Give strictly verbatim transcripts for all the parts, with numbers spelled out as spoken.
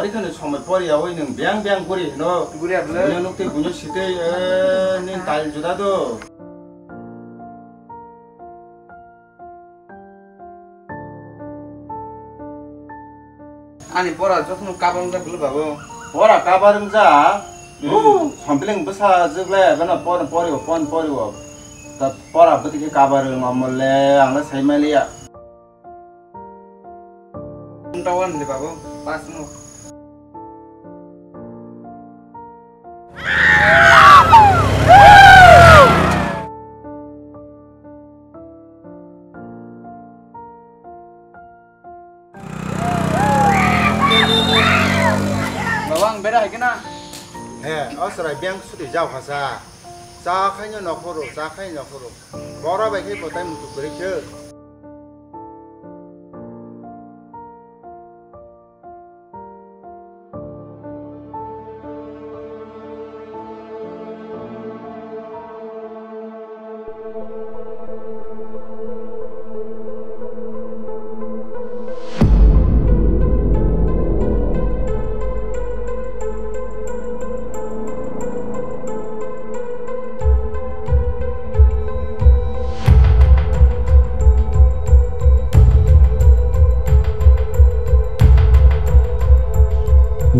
Ekhane somoi poriya oi nwng biyang biyang guri hino. Guri ablo. Buino nukti buino sitei, eh, nin tal juda do. Ani pora jotono kabar wngjak bwlwi babo. Pora kabar wngjak? Hmm. Sompiling bwsa jwkle bano pon poriwo, pon poriwo. Ta pora bwtwi khe kabar wng omolle ang le sai maliya. Tawan de babo, pas no. Baba, ang bera hai kena. He, o chwrai biyang suti jao khasa. Cha khaino nokhoro, cha khaino nokhoro. Bora bai khe kotai muchuk kwrwi khe.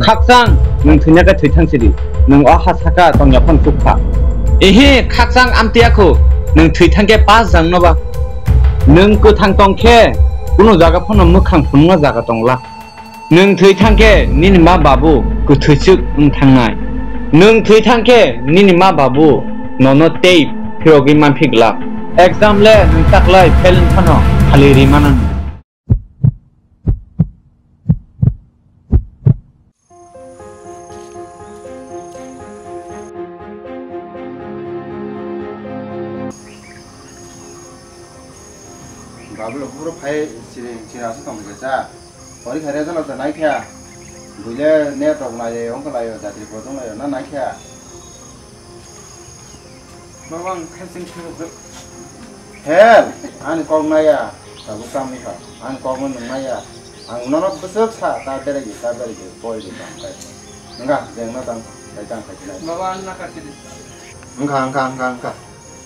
Khakchang, nwng thwina khe thwi thang sidi. Nwng o ha saka tong yaphang chukha. Ehe, Khakchang amtwi akhu, nwng thwi thang khe pas jang no ba. Nwng kwthang tong khe, kunu jaga phano mwkhang phunukna jaga tong la. Nwng thwi thang khe nini ma babu kwthwichwk wng thangnai. Nwng thwi thang khe nini ma babu nono tei phirogwi manphi glak. Exam le nwng taklai fail wng phano khali ri mananw. Babulo buro phai chini chini aswk tong khe cha. Pori kha result ta nai kha. Buile net rok nai ongkha lai o jatri bo tong lai o na nai kha. Baba, ang khaising thwibo. Hel, ani kok naya, tabuk tamni kha. Ani kok no nung naya. Ang nono bwswk sa, ta berai di, ta berai di, pori di, tang kai. Wngkha, jeng no tang, kai tang kai nai. Baba, ang nakha sidi. Wngkha, wngkha, wngkha, wngkha.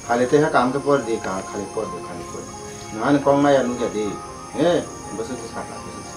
Khali tei ha kam khe pori di, ka, khali pori di, khali pori di. Nung ani kok naya nukya di. He, bwswk sa kha, bwswk